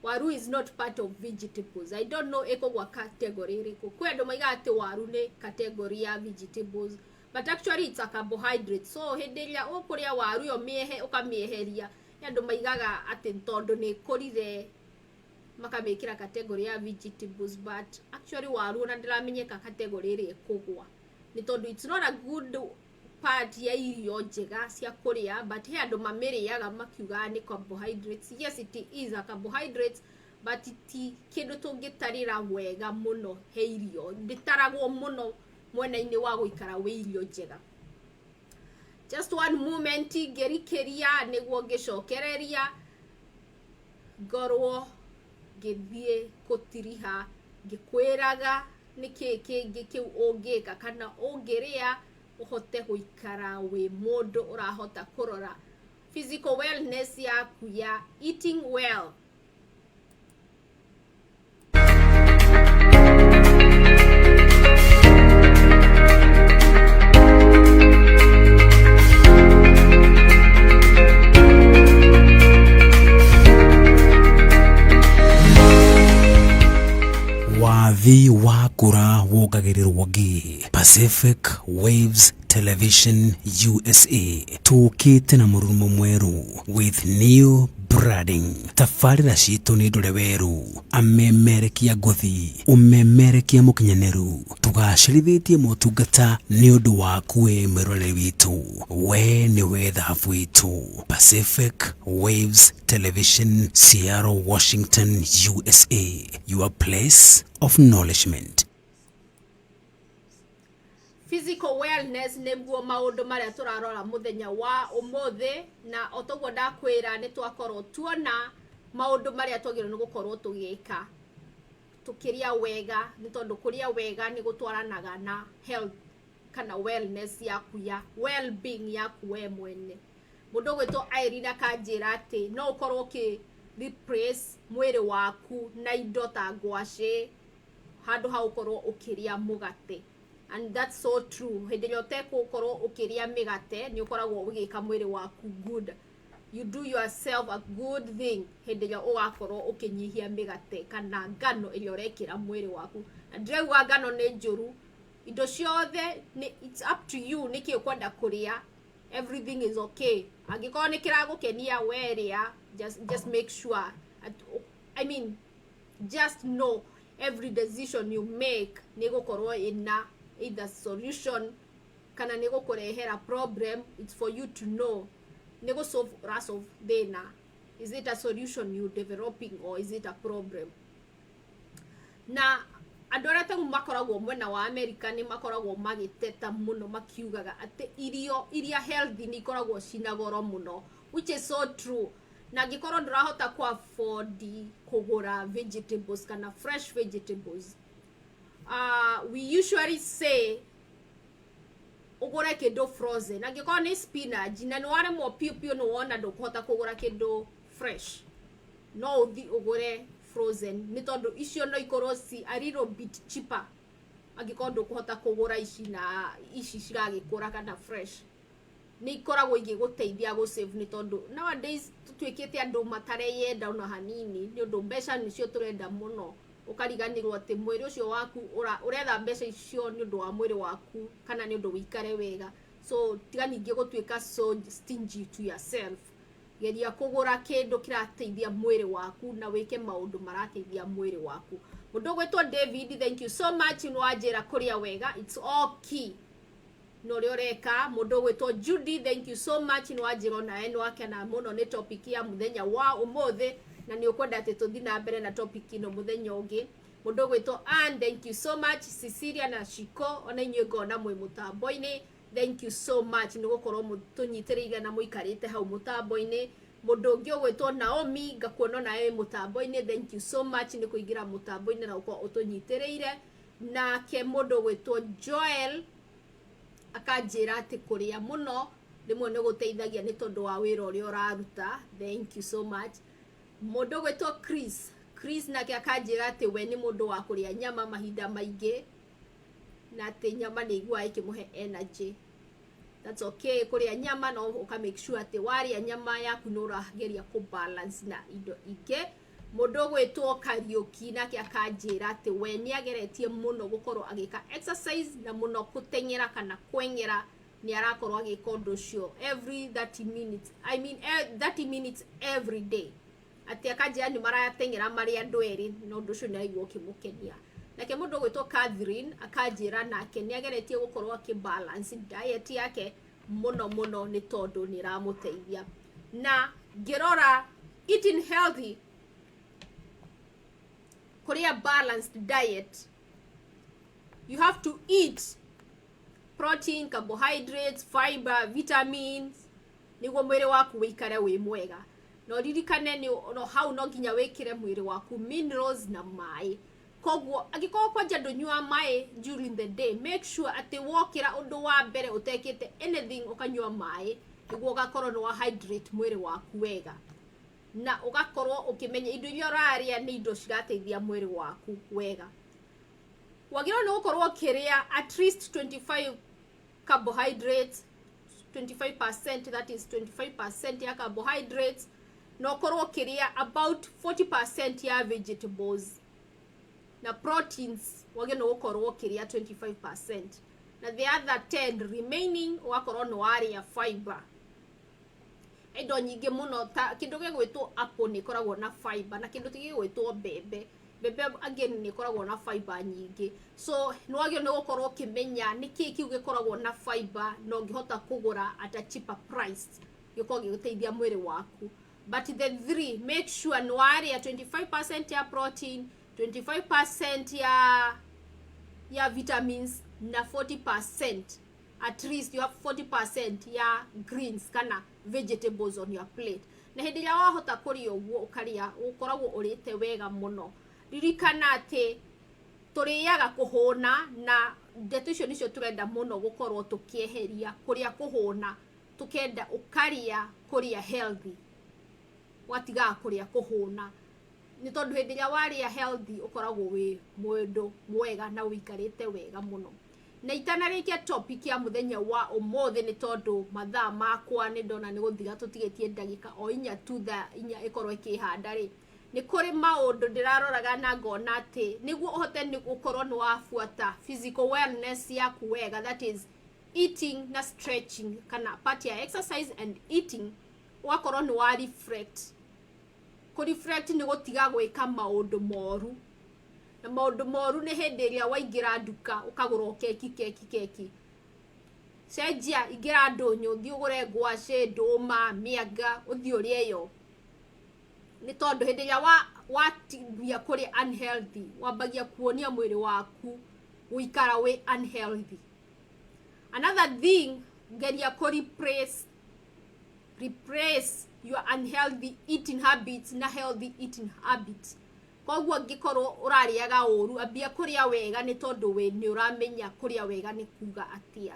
Waru is not part of vegetables. I don't know ĩkũgwa category ĩrĩkũ. Kwĩ andũ maigaga atĩ waru nĩ category ya vegetables, but actually it's a carbohydrate. So hĩndĩ ĩrĩa ũkũrĩa waru ĩyo, mĩehe ũkamĩeheria, nĩ andũ maigaga atĩ tondũ nĩ ĩkũrire makamĩkĩra category ya vegetables, but actually waru ona ndĩramenyeka category ĩrĩa ĩkũgwa, nĩ tondũ it's not a good part ya irio njega cia kũrĩa, but he andũ mamĩrĩaga makiugaga nĩ carbohydrates. Yes, it is a carbohydrate, but ti kĩndũ tũngĩtarĩra wega mũno he irio, ndĩtaragwo mũno mwena-inĩ wa gũikara wĩ irio njega. Just one moment ngĩrikĩria nĩguo ngĩcokereria ngorwo ngĩthiĩ gũtiriha ngĩkwĩraga nĩkĩ kĩngĩ kĩu ũngĩka kana ũngĩrĩa ũhote gũikara wĩ mũndũ ũrahota kũrora physical wellness yaku ya eating well. Mũnathi wakũra wongagĩrĩrwo ngĩ. Pacific Waves Television USA tũkĩte na mũrurumo mwerũ with new branding. Tabarĩra citũ nĩ ndore werũ, amemerekia ngũthi, ũmemerekia mũkinyanĩru. Tũgacĩrithĩtie motungata nĩ ũndũ waku we mwĩroreri witũ. We nĩwe thahabu itũ. Pacific Waves Television, Seattle, Washington, USA. Your place of nourishment. Physical wellness nĩguo maũndũ marĩa tũrarora mũthenya wa ũmũthĩ, na o toguo ndakwĩra nĩ twakorwo tuona maũndũ marĩa twagĩrĩirwo nĩ gũkorwo tũgĩka tũkĩrĩa wega, nĩ tondũ kũrĩa wega nĩ gũtwaranaga na health kana wellness yaku, ya well being yaku we mwene. Mũndũ ũgwĩtwo Irene akanjĩra atĩ no ũkorwo ũkĩ replace mwĩrĩ waku na indo ta ngwacĩ handũ ha gũkorwo ũkĩrĩa mũgate, and that's so true. Hĩndĩ ĩrĩa ũtegũkorwo ũkĩrĩa mĩgate, nĩ ũkoragwo ũgĩka mwĩrĩ waku good. You do yourself a good thing hĩndĩ ĩrĩa ũgakorwo ũkĩnyihia mĩgate kana ngano ĩrĩa ũrekĩra mwĩrĩ waku. Na ndĩrauga ngano nĩ njũru, indo ciothe nĩ, it's up to you nĩkĩ ũkwenda kũrĩa. Everything is okay. Angĩkorwo nĩ kĩragũkenia, we rĩa. Just make sure at, I mean, just know every decision you make nĩ gũkorwo ĩna either solution kana nĩ gũkũrehera problem. It's for you to know nĩ gũ solve, ũra solve thĩna. Is it a solution you developing or is it a problem? Na andũ arĩa tau makoragwo mwena wa America nĩ makoragwo magĩteta mũno, makiugaga atĩ irio iria healthy nĩ ikoragwo cina goro mũno, which is so true. Na angĩkorwo ndũrahota ku afford kũgũra vegetables kana fresh vegetables, we usually say ũgũre kĩndũ frozen. Angĩkorwo nĩ spinach na nĩ waremwo piũ piũ, nĩ wona ndũkũhota kũgũra kĩndũ fresh, no ũthi ũgũre frozen, nĩ tondũ icio no ikorwo ci a little bit cheaper angĩkorwo ndũkũhota kũgũra ici na ici ciragĩkũra kana fresh. Nĩ ikoragwo igĩgũteithia gũ save, nĩ tondũ nowadays tũtuĩkĩte andũ matareyenda ona hanini, nĩ ũndũ mbeca nĩcio tũrenda mũno, ũkariganĩrwo atĩ mwĩrĩ ũcio waku ũretha mbeca icio nĩ ũndũ wa mwĩrĩ waku kana nĩ ũndũ wĩikare wega. So tiga ningĩ gũtuĩka so stingy to yourself. Geria kũgũra kĩndũ kĩrateithia mwĩrĩ waku na wĩke maũndũ marateithia mwĩrĩ waku. Mũndũ ũgwĩtwo David, thank you so much. Nĩ wanjĩra kũrĩa wega, it's all key na ũrĩa ũreka. Mũndũ ũgwĩtwo Judy, thank you so much. Nĩ wanjĩra onawe nĩ wakena mũno nĩ topic ya mũthenya wa ũmũthĩ na nĩ ũkwenda atĩ tũthiĩ na mbere na topic ĩno mũthenya ũngĩ. Mũndũ ũgwĩtwo Ann, thank you so much. Cecilia na Shiko, ona inyuĩ ngona mwĩ mũtambo-inĩ, thank you so much nĩ gũkorwo tũnyitĩrĩire na mũikarĩte hau mũtambo-inĩ. Mũndũ ũngĩ ũgwĩtwo Naomi, ngakuona onawe wĩ mũtambo-inĩ, thank you so much nĩ kũingĩra mũtambo-inĩ na gũkorwo ũtũnyitĩrĩire. Nake mũndũ ũgwĩtwo Joel akanjĩra atĩ kũrĩa mũno rĩmwe nĩ gũteithagia nĩ tondũ wa wĩra ũrĩa ũraruta. Thank you so much. Mũndũ ũgwĩtwo Chris, Chris nake akanjĩra atĩ we nĩ mũndũ wa kũrĩa nyama mahinda maingĩ na atĩ nyama nĩ iguaga ĩkĩmũhe energy. That's okay kũrĩa nyama, no ũka make sure atĩ warĩa nyama yaku nĩ ũrageria kũ balance na indo ingĩ. Mũndũ ũgwĩtwo Kariũki nake akanjĩra atĩ we nĩ ageretie mũno gũkorwo agĩka exercise na mũno gũteng'era kana kweng'era. Nĩ arakorwo agĩka ũndũ ũcio every 30 minutes, I mean, 30 minutes every day. Atĩ akanjĩra nĩ marateng'era marĩ andũ erĩ na ũndũ ũcio nĩ araigua ũkĩmũkenia. Nake mũndũ ũgwĩtwo Catherine akanjĩra nake nĩ ageretie gũkorwo akĩ balance diet yake mũno mũno, nĩ tondũ nĩ ĩramũteithia. Na ngĩrora eating healthy, kũrĩa balanced diet, you have to eat protein, carbohydrates, fiber, vitamins nĩguo mwĩrĩ waku wĩikare wĩ mwega. Na ũririkane nĩ no hau no nginya wĩkĩre mwĩrĩ waku minerals na maĩ. Koguo angĩkorwo kwanja ndũnyua maĩ during the day, make sure atĩ wokĩra, ũndũ wa mbere ũtekĩte anything, ũkanyua maĩ nĩguo ũgakorwo nĩ wa hydrate mwĩrĩ waku wega na ũgakorwo ũkĩmenya indo iria ũrarĩa nĩ indo cirateithia mwĩrĩ waku wega. Wagĩrĩirwo nĩ gũkorwo ũkĩrĩa at least 25 carbohydrates, 25%, that is 25% ya carbohydrates, na ũkorwo ũkĩrĩa about 40% ya vegetables. Na proteins wagĩrĩirwo nĩ gũkorwo ũkĩrĩa 25%, na the other 10 remaining ũgakorwo nĩ warĩa fiber, indo nyingĩ mũno ta kĩndũ gĩgwĩtwo apple nĩ ĩkoragwo na fiber, na kĩndũ gĩgwĩtwo mbembe. Mbembe again nĩ ĩkoragwo na fiber nyingĩ. So nĩ wagĩrĩirwo nĩ gũkorwo ũkĩmenya nĩkĩĩ kĩu gĩkoragwo na fiber na ũngĩhota kũgũra at a cheaper price gĩkorwo gĩgĩteithia mwĩrĩ waku. But the three, make sure nĩ warĩa 25% ya protein, 25% ya vitamins na 40%, at least you have 40% ya greens kana vegetables on your plate. Na hĩndĩ ĩrĩa wahota kũrĩa ũguo, ũkarĩa, ũkoragwo ũrĩte wega mũno. Ririkana atĩ tũrĩaga kũhũna, na ndeto icio nĩcio tũrenda mũno gũkorwo tũkĩeheria, kũrĩa kũhũna. Tũkenda ũkarĩa kũrĩa healthy, ũgatigaga kũrĩa kũhũna, nĩ tondũ hĩndĩ ĩrĩa warĩa healthy ũkoragwo wĩ mũndũ mwega na ũikarĩte wega mũno. Na itanarĩkia topic ya mũthenya wa ũmũthĩ, nĩ tondũ mathaa makwa nĩ ndona nĩ gũthira, tũtigĩtie ndagĩka o 4 tu thaa 4 ĩkorwo ĩkĩhanda rĩ, nĩ kũrĩ maũndũ ndĩraroraga na ngona atĩ nĩguo ũhote nĩ gũkorwo nĩ wabuata physical wellness yaku wega, that is eating na stretching kana part ya exercise and eating, ũgakorwo nĩ wa reflect. Kũ reflect nĩ gũtiga gwĩka maũndũ moru, na maũndũ moru nĩ hĩndĩ ĩrĩa waingĩra nduka ũkagũra o keki, keki, keki. Cenjia, ingĩra ndũnyũ, thiĩ ũgũre ngwacĩ, ndũma, mĩanga, ũthiĩ ũrĩe ĩyo, nĩ tondũ hĩndĩ ĩrĩa watigia kũrĩa unhealthy, wambagia kuonia mwĩrĩ waku gũikara wĩ unhealthy. Another thing, geria kũ replace your unhealthy eating habits na healthy eating habits. Koguo angĩkorwo ũrarĩaga ũru, ambia kũrĩa wega, nĩ tondũ we nĩ ũramenya kũrĩa wega nĩ kuga atĩa.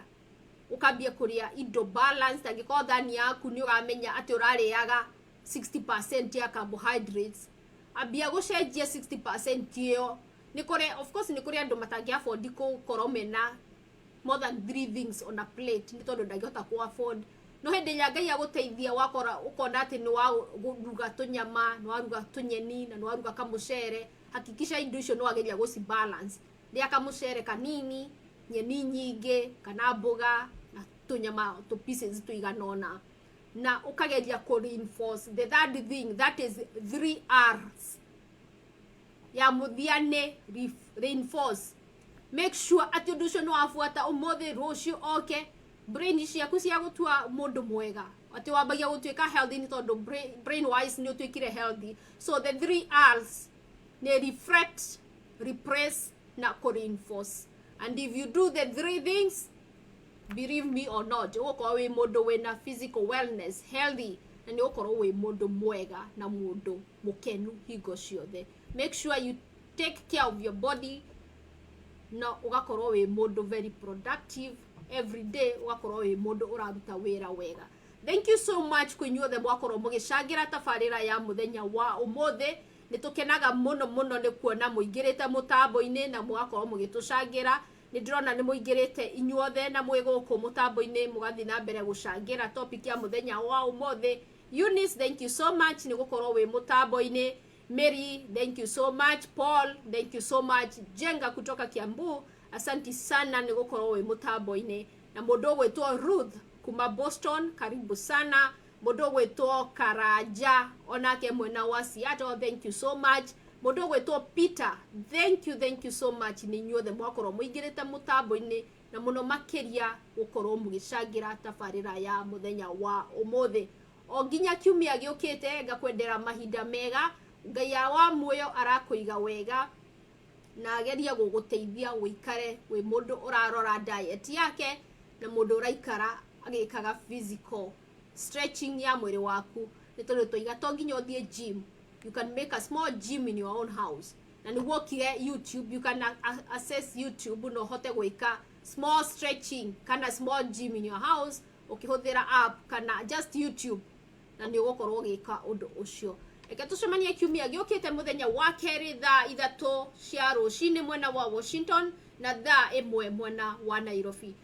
Ũkambia kũrĩa indo balanced. Angĩkorwo thani yaku nĩ ũramenya atĩ ũrarĩaga 60% ya carbohydrates, ambia gũcenjia 60% ĩyo. Nĩ kũrĩ, of course, nĩ kũrĩ andũ matangĩ afford gũkorwo mena more than three things on a plate, nĩ tondũ ndangĩhota ku afford. No hĩndĩ ĩrĩa Ngai agũteithia, wakora ũkona atĩ nĩ waruga tũnyama, nĩ waruga tũnyeni na nĩ waruga kamũcere, hakikisha indo icio nĩ wageria gũci balance. Rĩa kamũcere kanini, nyeni nyingĩ kana mboga na tũnyama tũ pieces tũigana ũna, na ũkageria kũ reinforce the third thing, that is three R's. Ya mũthia nĩ reinforce. Make sure atĩ ũndũ ũcio nĩ wabuata ũmũthĩ, rũciũ oke brain ciaku cia gũtua mũndũ mwega, atĩ wambagia gũtuĩka healthy nĩ tondũ brain wise nĩ ũtuĩkire healthy. So the three R's nĩ reflect, repress na kũ reinforce. And if you do the three things, believe me or not, ũgũkorwo wĩ mũndũ wĩna physical wellness healthy, na nĩ ũgũkorwo wĩ mũndũ mwega na mũndũ mũkenu hingo ciothe. Make sure you take care of your body na ũgakorwo wĩ mũndũ very productive every day, ũgakorwo wĩ mũndũ ũraruta wĩra wega. Thank you so much kwĩ inyuothe mwakorwo mũgĩcangĩra tabarĩra ya mũthenya wa ũmũthĩ. Nĩ tũkenaga mũno mũno nĩ kuona mũingĩrĩte mũtambo-inĩ na mũgakorwo mũgĩtũcangĩra. Nĩ ndĩrona nĩ mũingĩrĩte inyuothe na mwĩ gũkũ mũtambo-inĩ, mũgathiĩ na mbere gũcangĩra topic ya mũthenya wa ũmũthĩ. Eunice, thank you so much nĩ gũkorwo wĩ mũtambo-inĩ. Mary, thank you so much. Paul, thank you so much. Jenga kutoka Kiambu, asanti sana nĩ gũkorwo wĩ mũtambo-inĩ. Na mũndũ ũgwĩtwo Ruth kuma Boston, karibu sana. Mũndũ ũgwĩtwo Karanja onake mwena wa Seattle, thank you so much. Mũndũ ũgwĩtwo Peter, thank you, thank you so much. Nĩ inyuothe mwakorwo mũingĩrĩte mũtambo-inĩ na mũno makĩria gũkorwo mũgĩcangĩra tabarĩra ya mũthenya wa ũmũthĩ. O nginya kiumia gĩũkĩte, ngakwendera mahinda mega. Ngai wa muoyo arakũiga wega na agerie gũgũteithia ũikare wĩ mũndũ ũrarora diet yake na mũndũ ũraikara agĩkaga physical stretching ya mwĩrĩ waku, nĩ tondũ tũiga to nginya ũthiĩ gym. You can make a small gym in your own house, na nĩguo ũkire YouTube, you can access YouTube na ũhote gwĩka small stretching kana small gym in your house ũkĩhũthĩra app kana just YouTube, na nĩ ũgũkorwo ũgĩka ũndũ ũcio. Reke tũcemanie kiumia gĩũkĩte mũthenya wa kerĩ thaa 3 cia rũcinĩ mwena wa Washington na thaa 1 mwena wa Nairobi.